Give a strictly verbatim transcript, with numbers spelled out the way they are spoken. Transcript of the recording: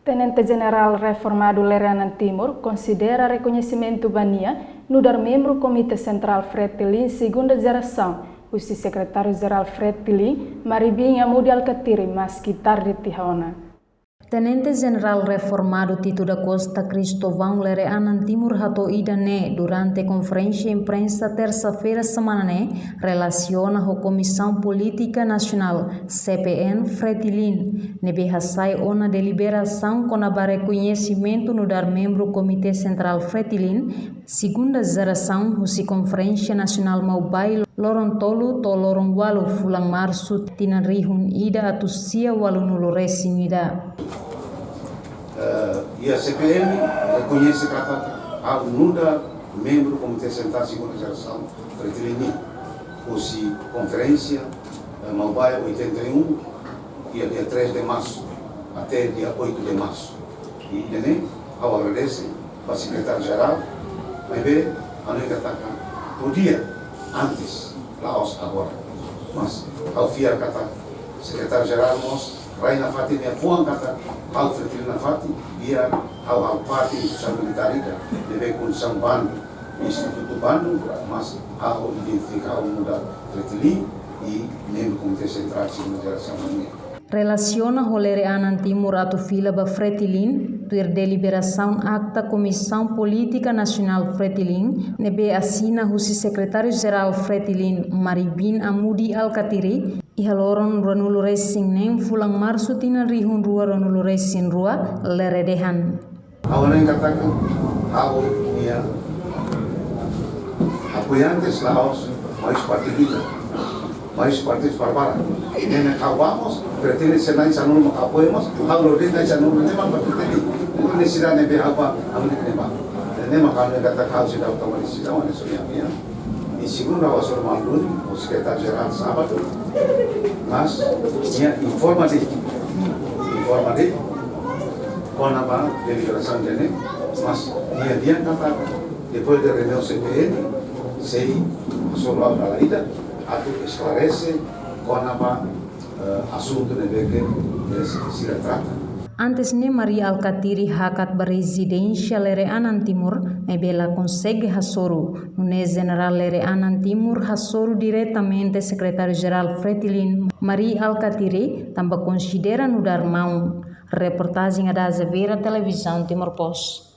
Tenente Jenerál reformadu Lere Anan Timur konsidera rekoñesimentu ba nia nu'udar membru Komité Sentrál Fretilin segunda jerasaun, husi Sekretáriu Jerál Fretilin, Mari Bin Amudi Alkatiri, maski tarde tiha ona. Tenente Jenerál reformadu Tito da Costa Cristóvão Lere Anan Timur hato'o ida-ne'e durante konferénsia imprensa tersa-feira semana ne'e, relasiona ho Komisaun Polítika Nasionál, C P N, Fretilin, ne'ebé hasai ona deliberasaun kona-ba rekoñesimentu nu'udar membru Komité Sentrál Fretilin segunda jerasaun husi Konferénsia Nasionál Maubay loron tolu to'o loron ualu fulan Marsu tinan rihun ida atus sia ualunulu resin ida. Eh, iha C P N rekoñese katak ha'u nu'udar membru Komité Sentrál segunda jerasaun Fretilin nian, husi Konferénsia, eh, Maubay oitenta e um, iha dia três de março até dia oito de março. I ne'e, ha'u agradese ba Sekretáriu Jerál, maibé, ha'u hanoin katak podia antes, la'ós agora. Mas ha'u fiar katak Sekretáriu Jerál mós rai nafatin nia fuan katak ha'u Fretilin nafatin, biar ha'u, ha'u parte instituisaun militár ida, ne'ebé kondisaun bandu, institutu bandu, mas ha'u identifika ha'u nu'udar Fretilin i membru Komité Sentrál segunda jerasaun nian. Relasiona ho Lere Anan Timur atu fila ba Fretilin, tuir deliberasaun akta Komisaun Polítika Nasionál Fretilin, ne'ebé asina husi Sekretáriu Jerál Fretilin, Mari Bin Amudi Alkatiri, iha loron ruanulu resin neen fulan Marsu tinan rihun rua ruanulu resin rua, Lere dehan. Ha'u hanoin katak ha'u-nia apoiantes la'ós maius partidu ida, maius partidu barbarak. Ne'e mak ha'u ba mós, Fretilin se na'in sanulu mak apoia mós, ha'u lori na'in sanulu ne'e mak ba Fretilin. Ne'e nesesidade ne'ebé ha'u ba, ha'u ne'e ba. Ne'e mak ha'u hanoin katak ha'u seidauk tama desizaun, ne'e só nia apoia. I segundu ha'u hasoru malu duni ho Sekretáriu Jerál sábadu, mas nia informa de'it, informa de'it kona-ba deliberasaun ida-ne'e, mas nia dehan katak depois de reuniaun C P N sei hasoru ha'u dala ida atu esklarese kona-ba eh, asuntu ne'ebé ke, eh, sira trata. Antes ne'e Mari Alkatiri hakat ba rezidénsia Lere Anan Timur, maibé la konsege hasoru. Nune'e Jenerál Lere Anan Timur hasoru diretamente Sekretáriu Jerál Fretilin, Mari Alkatiri, tanba konsidera nu'udar maun. Reportajen Ada Azeveira, Televizaun Timor Post.